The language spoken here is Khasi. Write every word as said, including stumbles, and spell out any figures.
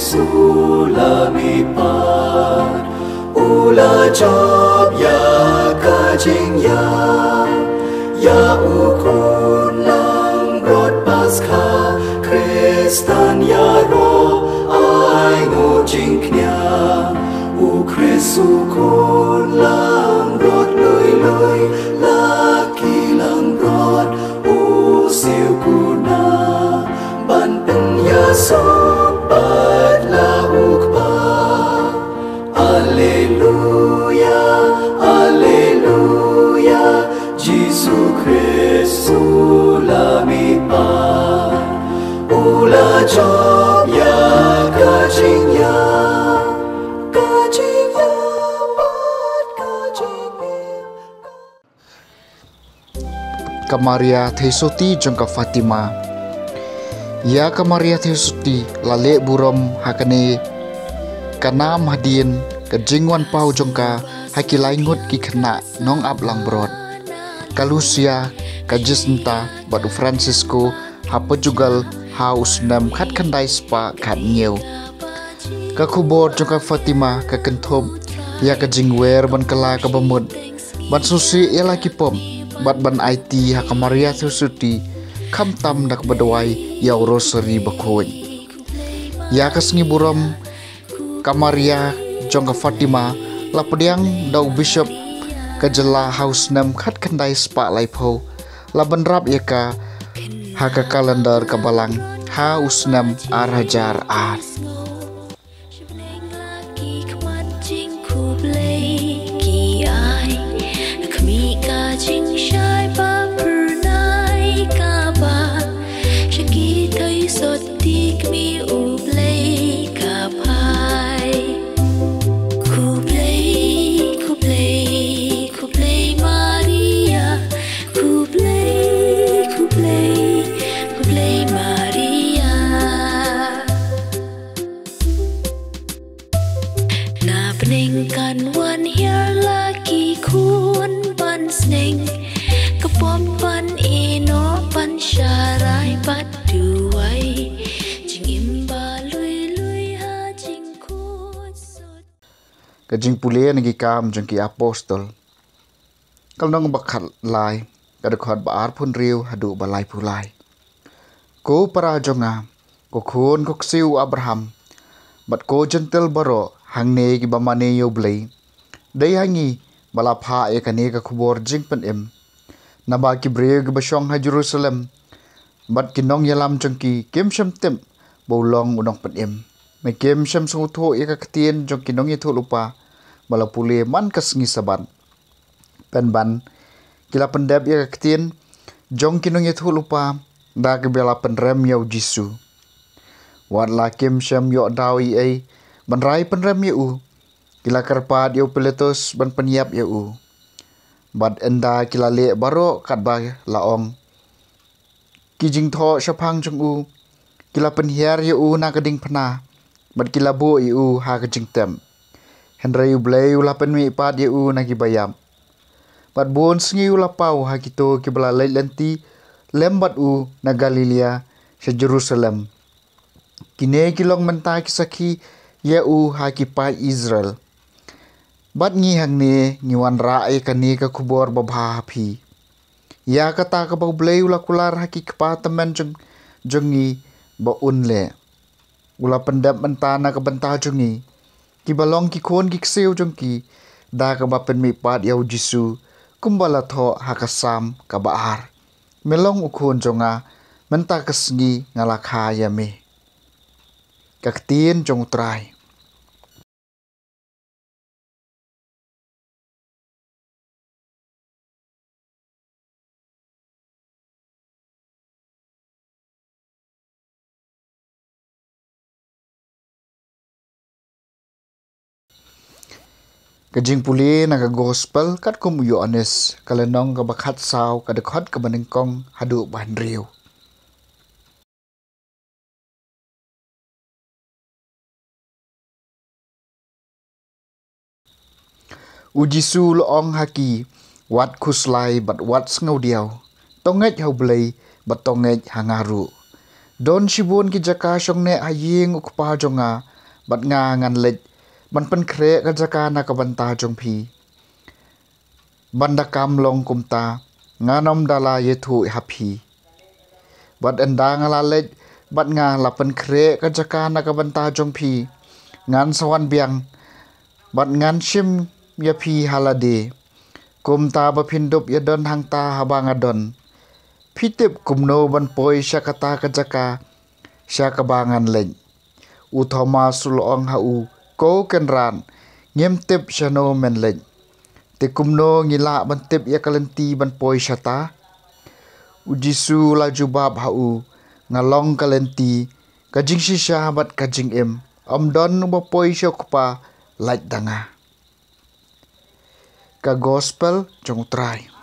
Sula mi pat u la jop ïa ka jingïap ïa u khun langbrot Paskha. Khristan ïaroh ai nguh jingkñia, u Khrist u khun langbrot lui lui, la ki langbrot u siew kuna ban pynïasoh pat la u Kpa. Alleluia, alleluia, Jisu Khrist u la mi pat u la jop ïa ka jingïap, ka jingïap, ka jingïap. Ka Maria Theisotti jong ka Fatima. Ïa ka Maria Theisotti la leh burom ha kane ka nam hadien ka jingwan paw jong ka ha ki lai ngut ki khynnah nongap langbrot, ka Lucia, ka Jacinta bad u Francisco ha Portugal ha u snem khatkhyndai spah khathynñiew. Ka khubor jong ka Fatima ka kynthup ïa ka jingwer ban kylla kaba mut, ban sngewsih ïa la ki pop bad ban aiti ha ka Maria Theisotti, khamtam da kaba duwai ïa u Rosary bakhuid. Ïa ka sngi burom ka Maria jong ka Fatima la pdiang da u Bishop ka jylla ha u snem khatkhyndai spah laiphew, la bynrap ïa ka ha ka kalendar ka Balang ha u snem ar hajar ar. Khublei, khublei, khublei Maria. Khublei, khublei, khublei Maria. Na bneng kan wan hiar la ki khun ban sneng, ka pop ban ïehnoh ban sharai bad duwai, jingim ba lui lui ha jingkhuid sut. Ka jingpule na ki Kam jong ki Apostol, ka lynnong ba khatlai, ka dkhot ba arphew hynriew haduh ba laiphew lai. Ko para jong nga, ko khun ko ksiew u Abraham, bad ko Jentil baroh hangne kiba mane ïa U Blei, dei ha ngi ba la phah ïa kane ka khubor jingpynim. Naba ki briew kiba shong ha Jerusalem bad ki nongïalam jong ki kim shym tip ba u long u nongpynim. Me kim shym sngewthuh ïa ka ktien jong ki nongïathuhlypa ba la pule man ka sngi Sabbath. Pynban ki la pyndep ïa ka ktien jong ki nongïathuhlypa da kaba la pynrem ïa u Jisu. Wat la kim shym ïoh daw ei ei ban rai pynrem ïa u, ki la kyrpad ïa u Pilatus ban pynïap ïa u. Bad ynda ki la leh baroh katba la ong ki jingthoh shaphang jong u, ki la pynhiar ïa u na ka diengphna bad ki la buh ïa u ha ka jingtep. Hynrei U Blei u la pynmihpat ïa u na kiba ïap. Bad bun sngi u la paw ha kito kiba la leit lynti lem bad u na Galilea sha Jerusalem. Kine ki long mynta ki sakhi ïa u ha ki paid Israel. Bad ngi hangne ngi wanrah ïa kane ka khubor babha ha phi, ïa kata kaba U Blei u la kular ha ki kpa tymmen jong, jong ngi ba un leh. U la pyndep mynta na ka bynta jong ngi, kiba long ki khun ki ksiew jong ki, da kaba pynmihpat ïa u Jisu, kumba la thoh ha ka Salm kaba ar: Me long u khun jong nga, mynta ka sngi nga la kha ïa me. Ka ktien jong U Trai. Ka jingpule na ka Gospel katkum u Ïoannis, ka lynnong kaba khatsaw, ka dkhot kaba nyngkong haduh ba hynriew. U Jisu u la ong ha ki: Wat khuslai bad wat sngewdiaw. To ngeit ha U Blei bad to ngeit ha nga ruh. Don shibun ki jaka shongneh ha ïing u Kpa jong nga. bad nga ngan leit ban pynkhreh ka jaka na ka bynta jong phi. Ban da kam long kumta, ngan ym da la ïathuh ha phi. Bad ynda nga la leit bad nga la pynkhreh ka jaka na ka bynta jong phi, ngan sa wan biang bad ngan shim ïa phi ha lade, kumta ba phin dup ïadon hangta haba nga don. Phi tip kumno ban poi sha kata ka jaka sha kaba ngan leit? U Thomas u la ong ha u, Ko Kynrad, ngim tip shano men leit. Te kumno ngi lah ban tip ïa ka lynti ban poi shata? U Jisu u la jubab ha u, Nga long ka lynti, ka jingshisha bad ka jingim. Ym don uba poi sha u Kpa lait da nga. Ka Gospel jong U Trai.